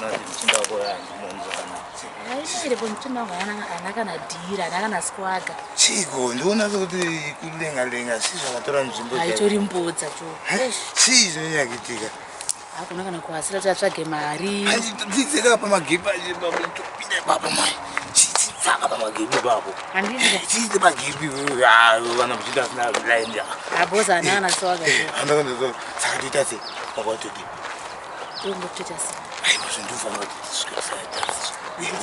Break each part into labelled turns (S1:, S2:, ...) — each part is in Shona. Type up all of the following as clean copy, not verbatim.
S1: Ndikuona kuti muchinda wako handimuoni zvakanaka.
S2: Airipo muchinda wangu haana kana dhira, haana kana swaga.
S1: Chiko ndiona sekuti kulenga lenga si zvakatora nzvimbo.
S2: Haitori mbudza cho.
S1: Chii zvinonyanya kuitika?
S2: Hakuna kana kuhasira kuti atsvage mari.
S1: Dzidzeka pamagebi topinda ipapo mai. Chitsaka pamagebi ipapo.
S2: Handiti.
S1: Chiite pagebi vana muchinda asina line ya.
S2: Aboza haana kana swaga.
S1: Haana kana swaga. Saka toita sei? Wakatodi.
S2: Toita sei?
S1: Aiwa zvindofanira kuti tisvike kuside.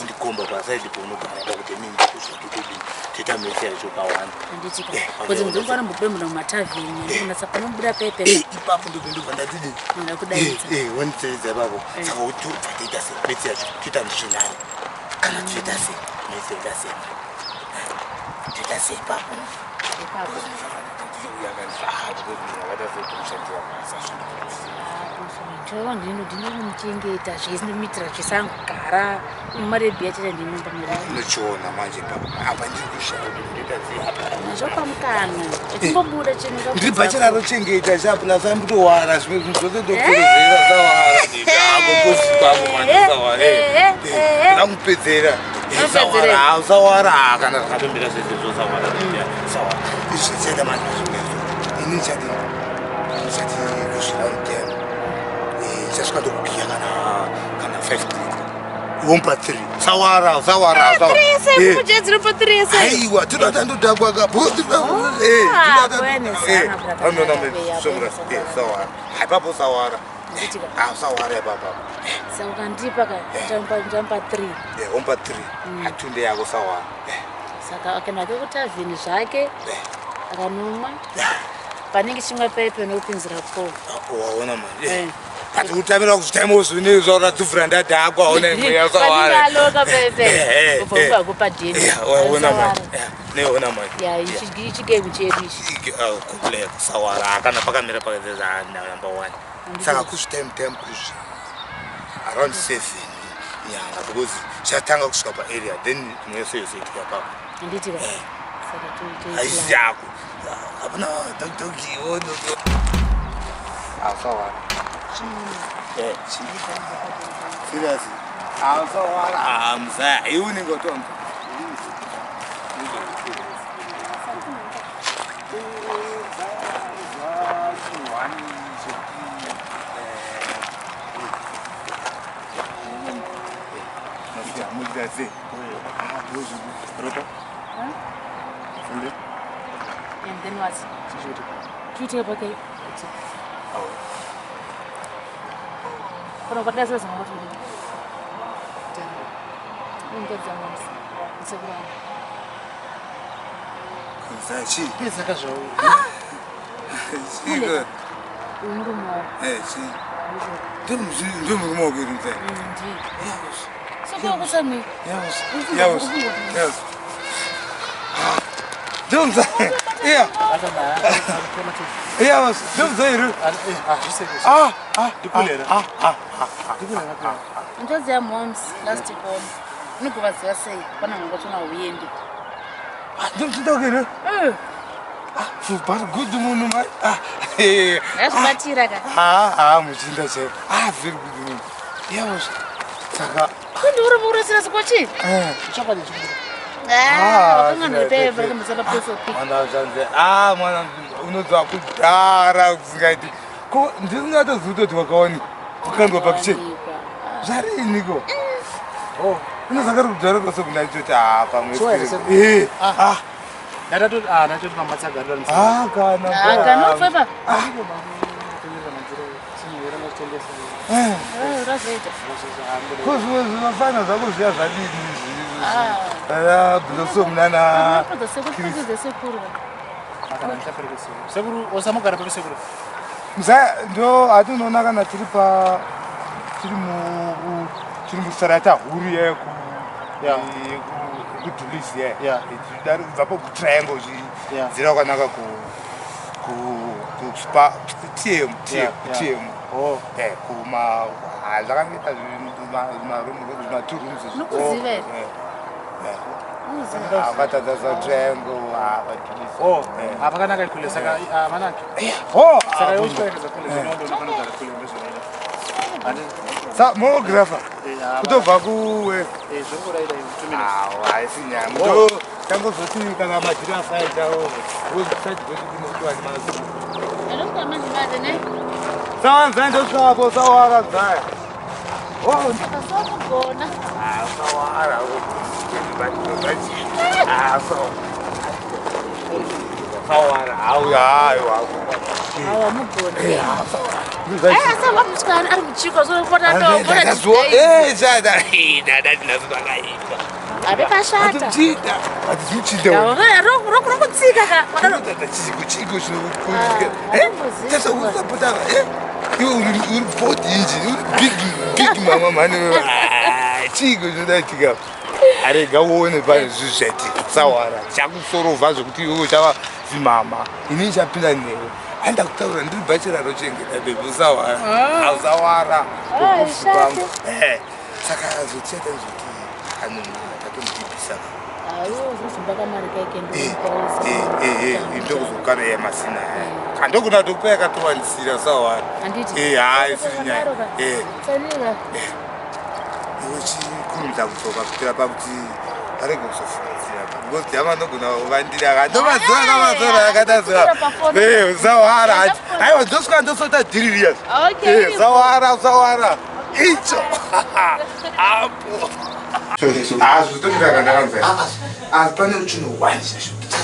S1: Undikomba pasaidi paunogara pakuti inini ndikuzvatotodini toita mesi yacho kawanda.
S2: Handitika. Kuti muzungu anombobuda muno mumatavheni ndinonatsa panobuda pepe.
S1: Ipapo ndobva ndatidi.
S2: Ndakudaidza.
S1: Wonditeedza ipapo. Saka tobva toita sei mesi yacho toita mishinari. Kana toita sei mesi toita sei. Toita sei ipapo.
S2: Ipapo. Chova ndino ndinomuchengeta zvese ndomuitira zvese angogara marebhi yacho ndinomupa mari.
S1: Unochiona manje ipapo apa ndiri kushaya kuti ndoita sei apa.
S2: Zvopa mukano chimbobuda chinhu
S1: ndiri bhachera rochengeta chapula sambutowara zvimwe zvinhu zvose ndokurezera sawara apo posi pako manje sawara ndamupedzera sawara sawara kana zvakatombira zvese zvosawara sawara izvi zvichaita manje ini ndichati ndichati kusvika mutemo ndichasvika ndokukiya kana 5 o'clock womupa 3 sawara sawara aiwa toda tandodhakwa ka sawara ipapo sawara sawara ipapo.
S2: Saka ukandipa ka ndampa 3.
S1: Womupa 3 hatunde yako sawara.
S2: Saka akaenda ake kutavheni zvake akanomwa panenge chimwe pepe nokupinzira 4.
S1: Waona manje but utamira kuzvitaimo zvine zvauradzivhura ndadhakwa waona imwe
S2: sawara aloka pepe ubva kupa deni.
S1: Waona manje neona manje.
S2: Ya ichigame chedu ichi.
S1: Kuplay sawara kana pakamira pakaita number 1. Saka kuzvitime time kuzvi around 7 nyanga because chatanga kusvika paarea then imwe yose yose itika papo.
S2: Handiti ka saka
S1: haisi yako hapana dogiwo asawara. Serious asawara muzaya iwe unenge watonza.
S2: And then what? Tuite pake. Kuna kwataka sasa ngoto. Ungedza moms. Sekuru.
S1: Chi.
S3: Saka zvao.
S1: Chiko.
S2: Umurume wako.
S1: Chi. Ndio murume wako iri mzee.
S2: Ndiye. Soko kusamwe.
S1: Yes. Yes. Yes. Ndio mzee. Yeah. Yeah, ndio mzee iri. Ah, ah,
S3: Ndikulera.
S1: Ah, ah,
S3: ah.
S2: Njozi moms last born. Unokuvaziva sei? Pana ngotona uende.
S1: Ndio mzee wako iri.
S2: Eh.
S1: But good munhu mai. Ah.
S2: Ndazvibatira ka.
S1: Ah, ah, muchinda chaivo. Ah, very good munhu. Yes. Saka
S2: Kundi uri murasira sikochi?
S1: eh.
S3: Chokwadi chikuru.
S2: Ah, wakanganopepa kumusaba peso pic.
S1: Mwana zvanze. Ah, mwana unoziva kudhara kusingaiti. Ko ndisingatozivi kutoti wakawanikwa. Wakandwa pakicheni. Zvariniko?
S3: Oh.
S1: Unozakari kudhara kwose kuna ichoti ah pamwe.
S3: Sure,
S1: spirit. Eh. Ah.
S3: Ndatoti ah ndatoti pamatsaga ndo.
S1: Ah kana.
S2: Ah, kana ufefa.
S1: Eh.
S2: Eh, urazoita.
S1: Ko zvimwe zvinofana zvako zviya zvadini
S2: Ah.
S1: Ah, Blossom nana.
S2: Unopedza sekuru, kupedza sekuru.
S3: Sekuru osamugara papi sekuru.
S1: Mzaya ndo hatinoona kana tiri pa tiri mu tiri musarata huru yeku kudhulisi ye tichidari kubva pakutriangle uchidzira kwakanaka ku ku kuspa tm tm tm kuma zvakangoita zvima two rooms
S2: Unokuziva here? Unokuziva.
S1: akatadza za triangle padhulisi.
S3: Oh, apakanaka kule saka manake.
S1: Oh,
S3: Saka yochitoerekeza kule zvinondo unofanira kugara kule ndozvinoita.
S1: Sa mografa. Kutobva kuwe.
S3: Eh, zvongoraira iwe 2 minutes.
S1: Awa, haisi nyaya. Muto tangozoti kana madhiri asaita website kwedu inoitwa nemazuva.
S2: Ndosvika manje manje ne.
S1: Sawanzai ndosvikapo sawara dzaya. Oh,
S2: Akasokugona.
S1: ah, sawara. Ah, sawara. Sawara. Auya, aiwa.
S2: Awa mugona.
S1: Eh, ah, sawara.
S2: Ai asa wamusikana ari muchiko so pota to pota.
S1: Eh, chada. Eh, dada ndinazvakaita.
S2: Abe pashata.
S1: Atichida. Atichida.
S2: Rokutsika ka.
S1: Chiko
S2: Ah,
S1: chinokutasapota iwe uri 40 inch uri big big mama mhani chiko chinoda arega uone pane zvinhu zvaitika sawara chakusorovha zvekuti iwe uchava zimama ini ndichapinda newe anda kutaura ndiri bhachera rochengeta bebi usawara ausawara
S2: Ah, ishate.
S1: Saka zvotichaita zvoti anhu tatomudhibhisa.
S2: Ayo zozomba kamari kake.
S1: Ndokuzokana yemasina andogona tokupa yakatowanisira sawara.
S2: Handiti.
S1: Eh, hayi, isiri nyaya. Eh.
S2: Tsanira.
S1: Iwe chikurumidza kudzoka kuitira pakuti parege kuzofungidzira because jama anogona kuvandira ndomazuva kamazora akatazuva usawara. Aiwa, ndosvika ndosota dhiririya.
S2: Okay.
S1: Usawara, usawara icho apo azvitomiraka asi pane chinhu one chashota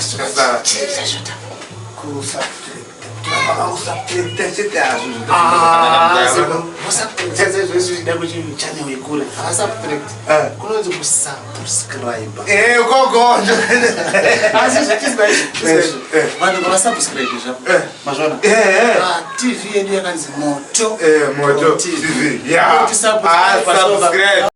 S1: kusubtracta chete hazvo.
S3: Channel yekure havasubtract, kunonzi kusubscribe.
S1: Gogonjo.
S3: Asi zvitizwa vanhu ngavasubscribe zvavo, mazvona. TV yedu yakanzi Moto
S1: Moto
S3: TV.
S1: TV, yeah.
S3: Kuti subscribe.
S1: Ah, subscribe.